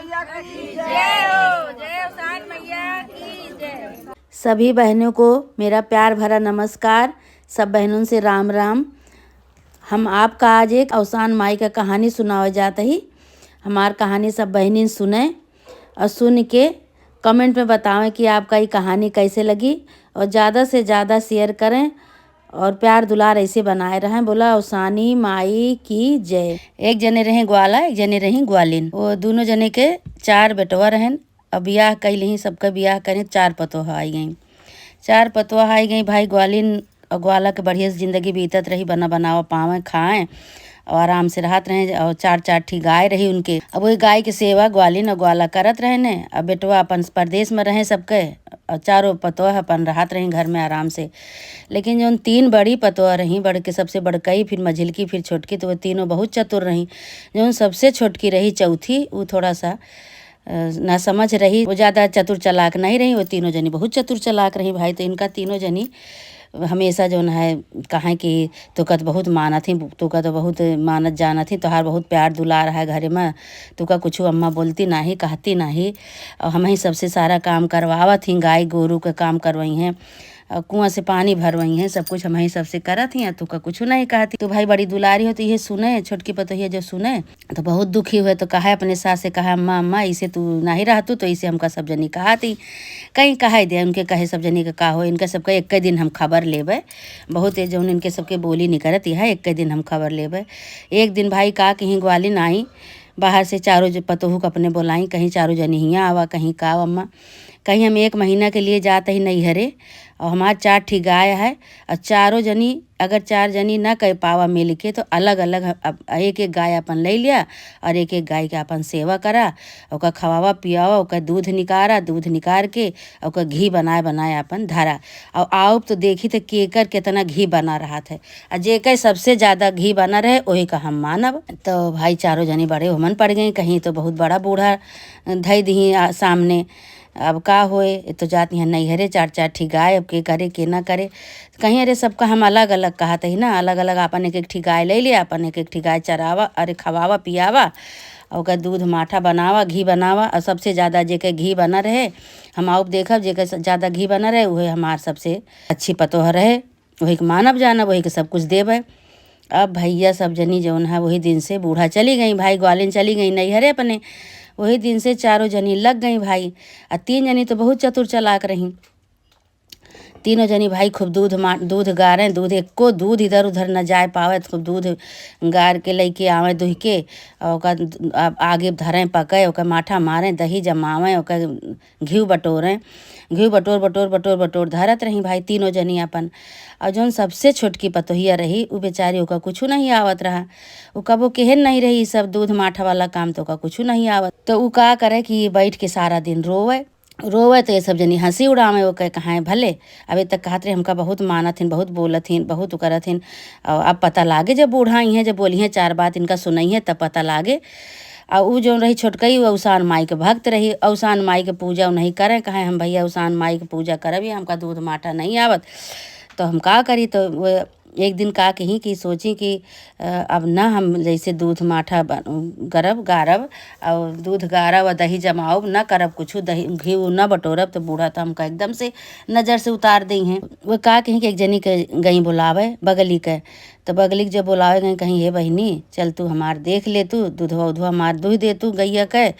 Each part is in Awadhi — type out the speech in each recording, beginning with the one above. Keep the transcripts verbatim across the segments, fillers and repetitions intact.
जय हो, जय अवसान मैया की जय। सभी बहनों को मेरा प्यार भरा नमस्कार। सब बहनों से राम राम। हम आपका आज एक अवसान माई का कहानी सुनावे जात ही। हमार कहानी सब बहनिन सुने और सुन के comment में बतावें कि आपका ये कहानी कैसे लगी और ज़्यादा से ज़्यादा share करें और प्यार दुलार ऐसे बनाए रहें। बोला अवसानी माई की जय। एक जने रहे ग्वाला, एक जने रही ग्वालिन। वो दोनों जने के चार बेटवा रहन। अब बियाह कइ लिहीं, सबका बियाह करें, चार पतोह आई गईं। चार पतोह आई गईं भाई। ग्वालिन और ग्वाला के बढ़िया से जिंदगी बीतत रही, बना बनावा पावें, खाएं और आराम से रहत रहें। और चार चार ठी गाय रही उनके। अब वही गाय के सेवा ग्वालिन और ग्वाला करत रहे ने। अब बेटवा अपन परदेस में रहे सबके, और चारों पतोह अपन रहत रही घर में आराम से। लेकिन जौन तीन बड़ी पतोह रही, बड़के सबसे बड़कई, फिर मझिलकी, फिर छोटकी, तो वो तीनों बहुत चतुर रही। जौन सबसे छोटकी रही चौथी, वो थोड़ा सा अ, ना समझ रही, वो ज़्यादा चतुर चालाक नहीं रही। वो तीनों जनी बहुत चतुर चालाक रही भाई। तो इनका तीनों जनी हमेशा जौन है कहें कि तोका तो बहुत मानत ही, तोका तो बहुत मानत जानत ही, तोहार बहुत प्यार दुलार है घरे में, तोका कुछ अम्मा बोलती नाही, कहती नाही। और हम ही सबसे सारा काम करवावत ही, गाय गोरू के काम करवइहें, और कुआं से पानी भरवइहें, सब कुछ हम ही सबसे करत ही, तोका कुछ नहीं कहती। तो भाई बड़ी दुलारी हो, तो ये सुने, छोटकी पतोहिया जो सुने, तो बहुत दुखी हुए, तो कहा अपने सास से, कहा, "अम्मा, अम्मा, इसे तू नहीं रहतू, तो इसे हमका सब जनी कहा थी, कहीं कहा दे, उनके कहे सब जनी के का हो, इनका सबका एक दिन हम खबर लेबे, बहुत ये जौन इनके सबके बोली निकरत है, एक दिन हम खबर लेबे।" एक दिन भाई का कहीं ग्वालिन आई, बाहर से चारों जो पतोहू के अपने बोलाई, कहीं चारों जनी हियाँ आवा, कहीं का अम्मा, कहीं हम एक महीना के लिए जात ही नैहरे, और हमार चार ठी गाय है, और चारों जनी, अगर चार जनी ना कर पावा मिल के, तो अलग अलग ह-, अब एक एक गाय अपन ले लिया, और एक एक गाय के अपन सेवा करा, ओकर खवावा पियावा, ओकर दूध निकारा, दूध निकार के ओकर घी बनाए बनाए अपन धरा, और आउब तो देखी तो केकर केतना घी बना रहत है, और जेकर सबसे ज़्यादा घी बना रहे, वही का हम मानब। तो भाई चारों जनी बड़े ओमन पड़ गई, कहीं तो बहुत बड़ा बूढ़ा धई दिही आ, सामने। अब का होए, ये तो जात यहाँ नैहरे, चार चार ठी गाय, अब के करे, के ना करे। कहीं अरे सबका हम अलग अलग कहत ही ना, अलग अलग अपन एक एक ठी गाय ले लिया, अपन एक एक ठी गाय चरावा, अरे खवावा, पियावा, और ओकर दूध माठा बनावा, घी बनावा, और सबसे ज़्यादा जेके घी बना रहे, हम आउब देखब, जेके स-, ज़्यादा घी बना रहे, उहे हमार सबसे अच्छी पतोह रहे, वही के मानब जानब, वही के सब कुछ देबे। अब भैया सब जनी जौन है, वही दिन से बूढ़ा चली गई भाई, ग्वालिन चली गई नैहरे अपने। वही दिन से चारों जनी लग गई भाई। आ तीन जनी तो बहुत चतुर चालाक रही। तीनों जनी भाई खूब दूध मा-, दूध गारें, दूध, एको दूध इधर उधर न जाए पावे, खूब दूध गार के लइके आवे दुहि के, और ओकर द-, आ-, आगे धरें पके, ओकर माठा मारें, दही जमावें, ओकर घिउ बटोरें। घिउ बटोर, बटोर, बटोर, बटोर धरत रही भाई तीनों जनी अपन। और जौन सबसे छोटकी पतोहिया रही, उ बेचारी, ओकर कुछ नहीं आवत रहा। उ कबो केहन नहीं रही, ई सब दूध माठा वाला काम तो ओकर कुछ नहीं आवत। तो उ का करे कि बैठ के सारा दिन रोवे। रोवे तो ये सब जनी हँसी उड़ावे, ओके कहाए भले। अबे तक कहत रहे, "हमका बहुत मानत हिन, बहुत बोलत हिन, बहुत उ करत हिन।" और अब पता लागे, जब बूढ़ा आई हैं, जब बोली हैं चार बात इनका सुनई है, तब पता लागे। आ उ जौन रही छोटकई, उ अवसान माई के भक्त रही, अवसान माई के पूजा उ नहीं करें, कहे, "हम भैया अवसान माई के पूजा करब, ये हमका दूध माठा नहीं आवत, तो हम का करी?" तो वो एक दिन का कही कि सोची कि, अ, अब ना हम जैसे दूध माठा ब-, करब, गारब, और दूध गारब और दही जमाओब, ना करब कुछ, दही, घी उ ना बटोरब, तो बूढ़ा तो हमका एकदम से नजर से उतार दई हैं। वो का कही कि एक जनी के गई बुलावे, बगली के, तो बगली के जब बोलावे गए, कहीं, "हे बहिनी, चल तू हमार देख ले, तू दूधवा उधवा हमार दूह दे तू गैया के,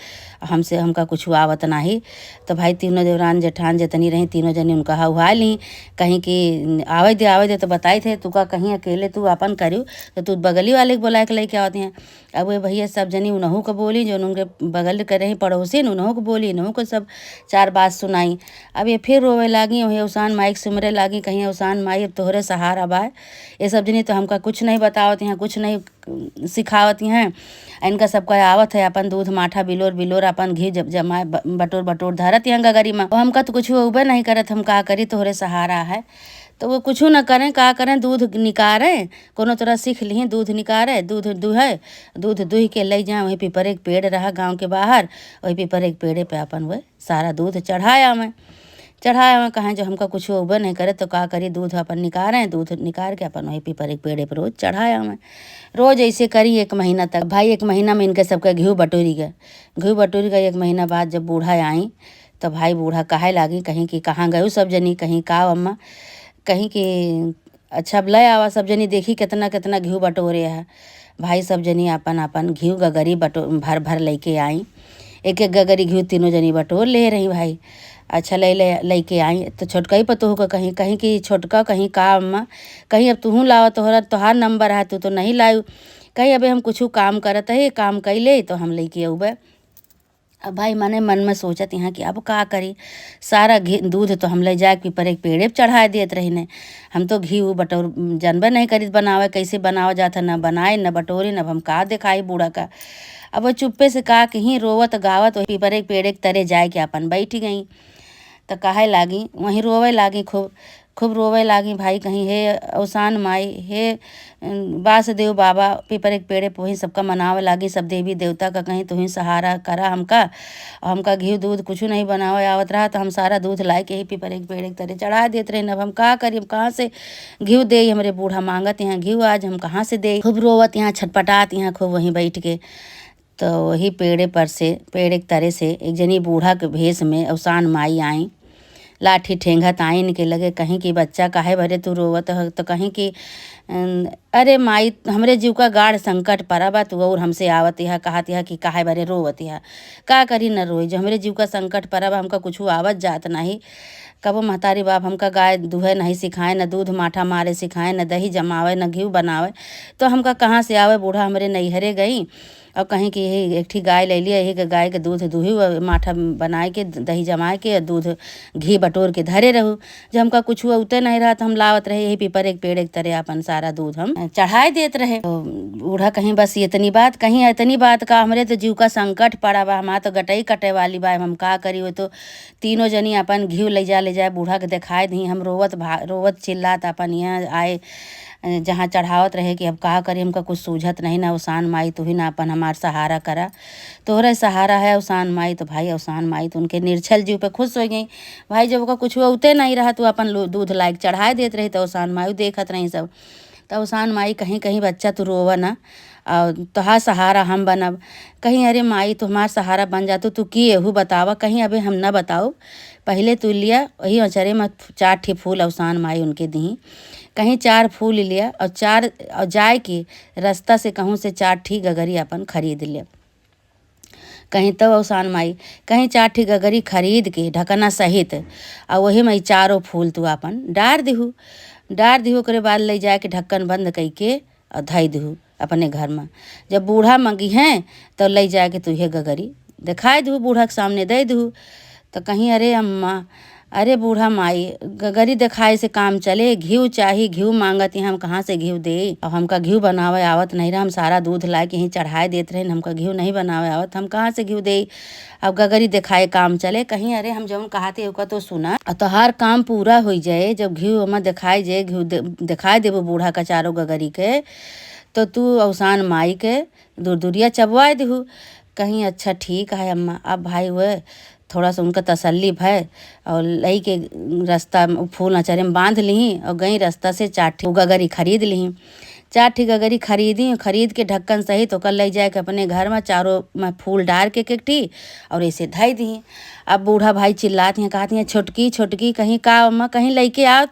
हमसे, हमका कुछ आवत नाही।" तो भाई तीनों देवरान जेठान जितनी रही, तीनों जनी उनका हौहा ली, कहीं कि, "आवे दे, आवे दे।" तो बताई थे, "तू का कहीं अकेले तू आपन करू, तो तू बगली वाले के बोला के लेके आवत हैं।" अब वे भैया सब जनी उनहू को बोली, जो उनके बगल के रही पड़ोसिन, उनहू को बोली, इनहू को सब चार बात सुनाई। अब ये फिर रोवे लागी, वही अवसान माई के सुमरे लागी, कहीं, "अवसान माई, अब तोहरे सहारा बा।" ये सब जनी तो हमका कुछ नहीं बतावत हैं, कुछ नहीं सिखावत हैं। इनका सबका आवत है अपन दूध माठा बिलोर बिलोर, अपन घी जब जमाए ब-, बटोर बटोर धरत हैं गगरी में। वो हमका तो कुछ उबे नहीं करत, हम का करी, तोहरे सहारा है। तो वो कुछ न करें, का करें, दूध निकारें, कोनो तरह सीख लिही, दूध निकारे, दूध दुहे, दूध दुह के ले जाए, वही पीपरे के पेड़ रहा गाँव के बाहर, वही पीपरे के पेड़े पे अपन वह सारा दूध चढ़ाए आवें। चढ़ाए आवे, कहें जो हमका कुछ होबे नहीं करे तो का करी, दूध अपन निकारे, दूध निकार के अपन वही पीपर एक पेड़े पर रोज चढ़ाए आवे। रोज ऐसे करी एक महीना तक। भाई एक महीना में इनके सबके घिउ बटोरी गए। घिउ बटोरी गए, एक महीना बाद जब बूढ़ा आई तो भाई बूढ़ा कहे लागी, कहीं कि कहाँ गयू सब जनी, कहीं का अम्मा, कहीं कि अच्छा, अब ले आवा सब जनी, देखी केतना केतना घिउ बटोरे है। भाई सब जनी आपन आपन घिउ गगरी बटो-, भर भर लइके आई। एक एक गगरी घिउ तीनों जनी बटोर ले रही भाई। अच्छा, ले, ले, लइके आई। तो छोटका ही पतोह को कहीं, कहीं कि छोटका, कहीं का अम्मा, कहीं अब तुहूँ लावा, तोहरा, तोहार नंबर है, तू तो नहीं लायू। कहीं अबे हम कुछ काम करत है, काम कैले तो हम लइके अउबे। अब भाई मने मन में सोचत यहाँ कि अब का करी, सारा घी दूध तो हम ले जाके पीपर एक पेड़े पे चढ़ाए देत रही ने। हम तो घी उ बटोर जानबे नहीं करीत बनावे, कैसे बनावा जात है, न बनाए न बटोरी, न अब हम का दिखाई बूढ़ा का। अब वो चुप्पे से का कहीं, रोवत गावत वही पीपर एक पेड़े के तरे जाए के अपन बैठ गई। तो कहे लागी, वहीं रोवे लागी खूब। खूब रोवे लागी भाई, कहीं हे अवसान माई, हे, अम, बासदेव बाबा, पीपर एक पेड़े पे वहीं सबका मनावे लागी, सब देवी देवता का कहीं तुहीं सहारा करा हमका। और हमका घी दूध कुछ नहीं बनावे आवत रहा, तो हम सारा दूध लाए के ही पीपर एक पेड़े के तरे चढ़ा देत रहे। अब हम का करी, हम कहाँ से घी दे, हमरे बूढ़ा मांगत यहाँ घी, आज हम कहाँ से दे। खूब रोवत यहाँ, छटपटात यहाँ खूब वहीं बैठ के। तो वही पेड़े पर से, पेड़े के तरे से एक जनी बूढ़ा के भेष में अवसान माई आई। लाठी ठेंगत आई इनके लगे, कहीं कि बच्चा काहे बरे तू रोवत ह? तो कहीं कि, अम, अरे माई, हमरे जीव का गाढ़ संकट परा बा, तू और हमसे आवत यह कहत यह कि काहे बरे रोवत यह। का करी न रोई, जो हमरे जीव का संकट परा बा, हमका कुछ आवत जात नहीं। कबो महतारी बाप हमका गाय दुहे नहीं सिखाए, न दूध माठा मारे सिखाए, न दही जमावे, न घी बनावे, तो हमका कहाँ से आवे? बूढ़ा हमरे नैहरे गई और कहीं कि यही एक ठी गाय ले लिया, यही के गाय के दूध दुही, वो माठा बनाए के, दही जमाए के, दूध घी बटोर के धरे रहू। जब हमका कुछ हुआ उते नहीं रहा, तो हम लावत रहे यही पीपर एक पेड़ एक तरे अपन सारा दूध हम चढ़ाए देत रहे। तो बूढ़ा कहीं बस इतनी बात, कहीं इतनी बात का, हमरे तो जीव का संकट पड़ा बा, हमार तो गटई कटे वाली बा, हम का करी? वो तो तीनों जनी अपन घी ले जा, ले जाए बूढ़ा के दिखाए दी। हम रोवत भा-, रोवत चिल्लात अपन यहाँ आए, जहाँ चढ़ावत रहे कि अब का करी, हमका कुछ सूझत नहीं ना, अवसान माई तू ही ना अपन हमार सहारा करा, तोहरे सहारा है अवसान माई। तो भाई अवसान माई तो उनके निर्छल जीव पे खुश हो गई। भाई जब ओकर कुछ होते नहीं रहा, तू अपन लो-, दूध लाइक चढ़ाए देत रही, तो अवसान माई देखत रही सब। तो अवसान माई कहीं कहीं बच्चा तू रोवा ना, और तोहार सहारा हम बनब। कहीं अरे माई तू हमार सहारा बन जातू, तू की एहू बतावा, कहीं अबे हम न बताओ, पहले तू लिया वही अचरे में चार ठी फूल अवसान माई उनके दी। कहीं चार फूल लिया और चार, और जाए के रास्ता से कहूँ से चार ठी गगरी अपन खरीद लिया। कहीं तब अवसान माई कहीं चार ठी गगरी खरीद के ढकना सहित और वही में ई चारों फूल तू अपन डार दिहू। डार दिहू, ओकरे बाद ले जाके ढक्कन बंद कइके और धई दिहू अपने घर में। जब बूढ़ा मंगी हैं तो ले जाके तू ये गगरी दिखाई दिहू, बूढ़ा के सामने दे दिहू। तो कहीं अरे अम्मा, अरे बूढ़ा माई, गगरी देखाए से काम चले, घीव चाही, घीव मांगत ही, हम कहाँ से घीव देई? अब हमका घीव बनावे आवत नहीं रहा, हम सारा दूध लाए के ही चढ़ाए देत रहे, हमका घीव नहीं बनावे आवत, हम कहाँ से घीव देई? अब गगरी देखाए काम चले, कहीं अरे हम जौन कहते ओका तो सुना, और तोहार काम पूरा हो जाए, जब घीव हमा देखाए जाए, घीव दे-, देखाए देबो बूढ़ा का चारों गगरी के, तो तू अवसान माई के दुरदुरिया चबवाए दिहू। कहीं अच्छा ठीक है अम्मा। अब भाई वह थोड़ा सा उनका तसल्ली भय और लई के रास्ता में फूल अचरे में बांध लिही और गई रास्ता से चार ठी गगरी खरीद लिही। चार ठी गगरी खरीदी, खरीद के ढक्कन सहित ओकर ले जाए के अपने घर में चारों में फूल डार के एक ठी और ऐसे धई दी। अब बूढ़ा भाई चिल्लात हैं, कहत हैं, "छोटकी, छोटकी, कहीं का अम्मा, कहीं लइके आवत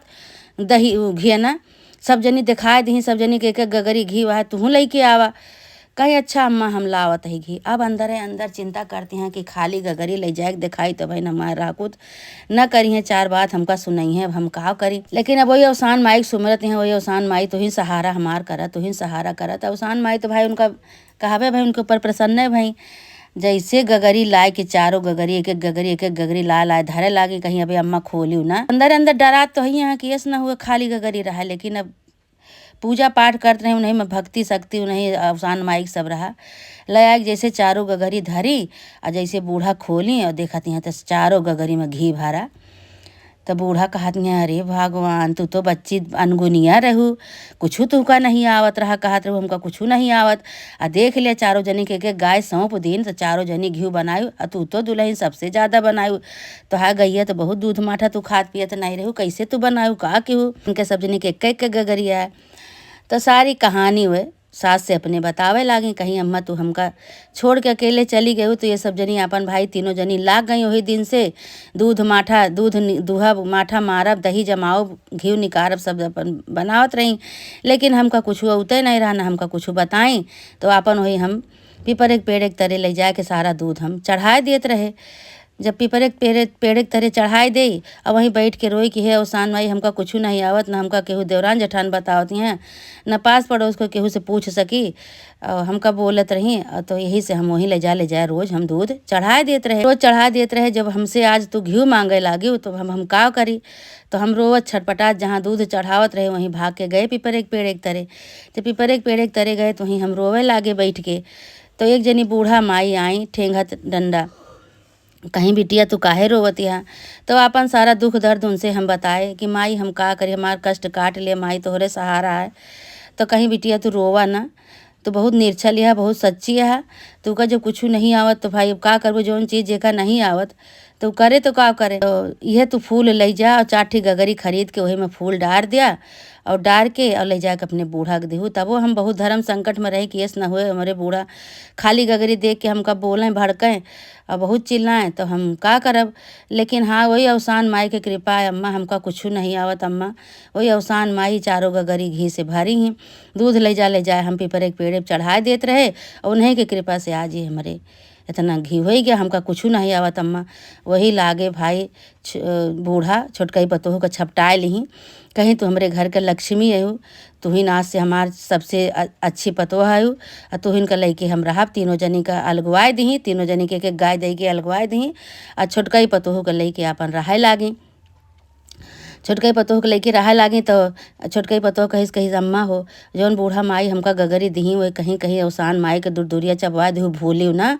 दही उ घिया ना, सब जनी दिखाए दी, सब जनी के एक एक गगरी घी वहा तुहूँ लइके आवा।" कहे, "अच्छा अम्मा, हम लावत ही घी।" अब अंदरे अंदर चिंता करती हैं कि खाली गगरी ले जाए के दिखाई तो भाई न मार राकुत न करी हैं, चार बात हमका सुनाई हैं, अब हम का करी। लेकिन अब वही अवसान माई के सुमरत हैं, वही अवसान माई तो ही सहारा हमार करा, तो ही सहारा करा। तो अवसान माई तो भाई उनका कहबे भाई उनके ऊपर प्रसन्न है भाई। जैसे गगरी लाए के चारों गगरी, एक एक गगरी, एक एक गगरी लाए लाए धरे लागे, कहीं अबे अम्मा खोलियो ना। अंदर अंदर डरात तो ही यहाँ कि ऐस ना हुए खाली गगरी रहा, लेकिन अब पूजा पाठ करत रहे, उन्हीं में भक्ति शक्ति, उन्हीं अवसान माई के सब रहा। ले आए के जैसे चारों गगरी धरी, और जैसे बूढ़ा खोली और देखत यहाँ तो चारों गगरी में घी भरा। त बूढ़ा कहत हैं, "अरे भगवान, तू तो बच्ची अनगुनिया रहू, कुछू तुहका नहीं आवत रहा, कहत रहू हमका कुछू नहीं आवत। आ देख ले, चारों जनी के, के गाय सौंप दीन, त चारों जनी घिउ बनायु, आ तू तो दुलहिन सबसे ज्यादा बनायु। तोहार गइया तो बहुत दूध माठा तू खात पियत नहीं रहू, कैसे तू बनायु, का केहू?" उनके सब जनी के एक, एक, एक गगरिया है। तो सारी कहानी वे सास से अपने बतावे लागी, कहीं, "अम्मा, तू हमका छोड़ के अकेले चली गयू।" तो ये सब जनी आपन भाई तीनों जनी लाग गई। वही दिन से दूध माठा, दूध नि-, दूहा माठा मारब, दही जमाओ, घिउ निकारब, सब अपन बनावत रही, लेकिन हमका कुछ उते नहीं रहा, ना हमका कुछ बताई। तो आपन वही हम पीपर एक पेड़ एक तरे ले जाके सारा दूध हम चढ़ाए देत रहे। जब पीपर एक पेड़, पेड़ एक तरे चढ़ाए दे, और वहीं बैठ के रोई कि, "हे अवसान माई, हमका कुछ नहीं आवत, ना हमका केहू देवरान जेठान बतावत हैं, ना पास पड़ोस को केहू से पूछ सकी।" और हमका बोलत रही, और तो यही से हम वहीं ले जा, ले जा, रोज हम दूध चढ़ाए देत रहे, रोज चढ़ाए देत रहे। जब हमसे आज तू घिउ मांगे लागी, तो हम, हम का करी? तो हम रोवत छटपटात जहाँ दूध चढ़ावत रहे, वहीं भाग के गए पीपर एक पेड़ एक तरे। जब पीपर एक पेड़ एक तरे गए, तो वहीं हम रोवे लागे बैठ के। तो एक जनी बूढ़ा माई आई, ठेंगत डंडा, कहीं, "बिटिया, तू काहे रोवत है?" तो आपन सारा दुख दर्द उनसे हम बताए कि, "माई, हम का करी, हमार कष्ट काट ले माई, तोहरे सहारा है।" तो कहीं, "बिटिया, तू रोवा ना, तू बहुत निरछल है, बहुत सच्ची है, तू का जब कुछ नहीं आवत तो भाई अब का करबो, जौन चीज जेका नहीं आवत तो करे तो का करे।" तो यह तू फूल ले जा और चार ठी गगरी खरीद के वही में फूल डार दिया और डार के और ले जाके अपने बूढ़ा के देहू। तबो हम बहुत धर्म संकट में रहे कि ऐस न होए, हमरे बूढ़ा खाली गगरी देख के हमका बोलें, भड़कें और बहुत चिल्लाएं, तो हम का करब? लेकिन हाँ, वही अवसान माई के कृपा है अम्मा, हमका कुछ नहीं आवत अम्मा। वही अवसान माई चारों गगरी घी से भरी ही, दूध ले जा, ले जाए हम पीपर एक पेड़े पे चढ़ाए देत रहे और उन्हीं के कृपा से आज ही हमरे इतना घी होई गया, हमका कुछ नहीं आवत अम्मा। वही लागे भाई छ-, बूढ़ा छोटकई पतोह का छपटाए लिही, कहीं, "तू हमरे घर के लक्ष्मी अहू, तू ही नाच से हमार सबसे अ-, अच्छी पतोह अहू, आ तू हिनका लइके हम रहब।" तीनों जनी का अलगवाए दिही, तीनों जनी के एक एक गाय दे के अलगवाए दिही, आ छोटकई पतोह का लइके आपन रहे लागी। छोटकई पतोह के लइके रहे लागी, तो छोटकई पतोह कहिस, कहिस, "अम्मा हो, जौन बूढ़ा माई हमका गगरी दिही, वही कहीं, कहीं अवसान माई के दुरदुरिया चबवा दिहू, भूलियो ना,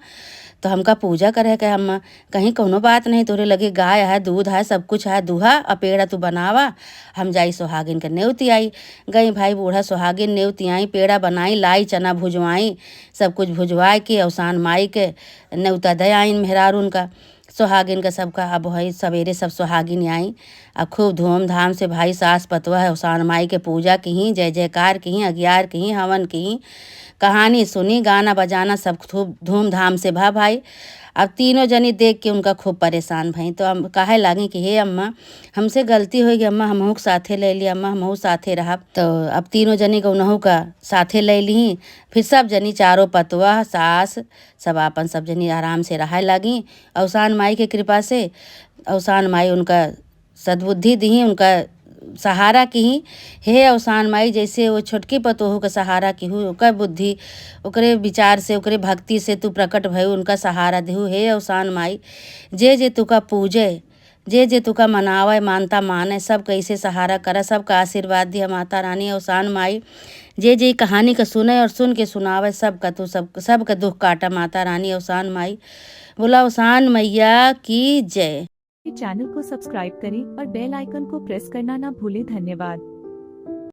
तो हमका पूजा करे के अम्मा।" कहीं, "कौनो बात नहीं, तोरे लगे गाय है, दूध है, सब कुछ है, दूहा आ पेड़ा तू बनावा, हम जाई सोहागिन के नेवती आई।" गई भाई बूढ़ा सोहागिन नेवती आई, पेड़ा बनाई, लाई चना भुजवाई, सब कुछ भुजवाए के अवसान माई के नेवता दे आइन मेहरारून का, सोहागिन का सबका। अब वही सवेरे सब सोहागिन आई, आ खूब धूमधाम से भाई सास पतोह अवसान माई के पूजा किहीं, जय जयकार किहीं, अगियार किहीं, हवन किहीं, कहानी सुनी, गाना बजाना सब खूब धूमधाम से भा भाई। अब तीनों जनी देख के उनका खूब परेशान भई, तो हम कहे लागी कि, "हे अम्मा, हमसे गलती होइ गई अम्मा, हमहू के साथे ले ली अम्मा, हमहू साथे रहब।" तो अब तीनों जनी का उनहू का साथे ले ली। फिर सब जनी चारों पतोह, सास, सब आपन सब जनी आराम से रहे लागी। अवसान माई के कृपा से अवसान माई उनका सद्बुद्धि दिही, उनका सहारा किही। हे अवसान माई, जैसे वो छोटकी पतोहू का सहारा किहू, ओकर बुद्धि, ओकरे विचार से, ओकरे भक्ति से तू प्रकट भयू, उनका सहारा दिहू। हे अवसान माई, जे जे तुका पूजे, जे जे तुका मनावे, मानता माने, सबका ऐसे सहारा करा, सबका आशीर्वाद दिया माता रानी अवसान माई। जे जे कहानी का सुने और सुन के सुनावे, सबका तू सब, सबका दुख काटा माता रानी अवसान माई। बोला अवसान मैया की जय। चैनल को सब्सक्राइब करें और बेल आइकन को प्रेस करना ना भूलें। धन्यवाद।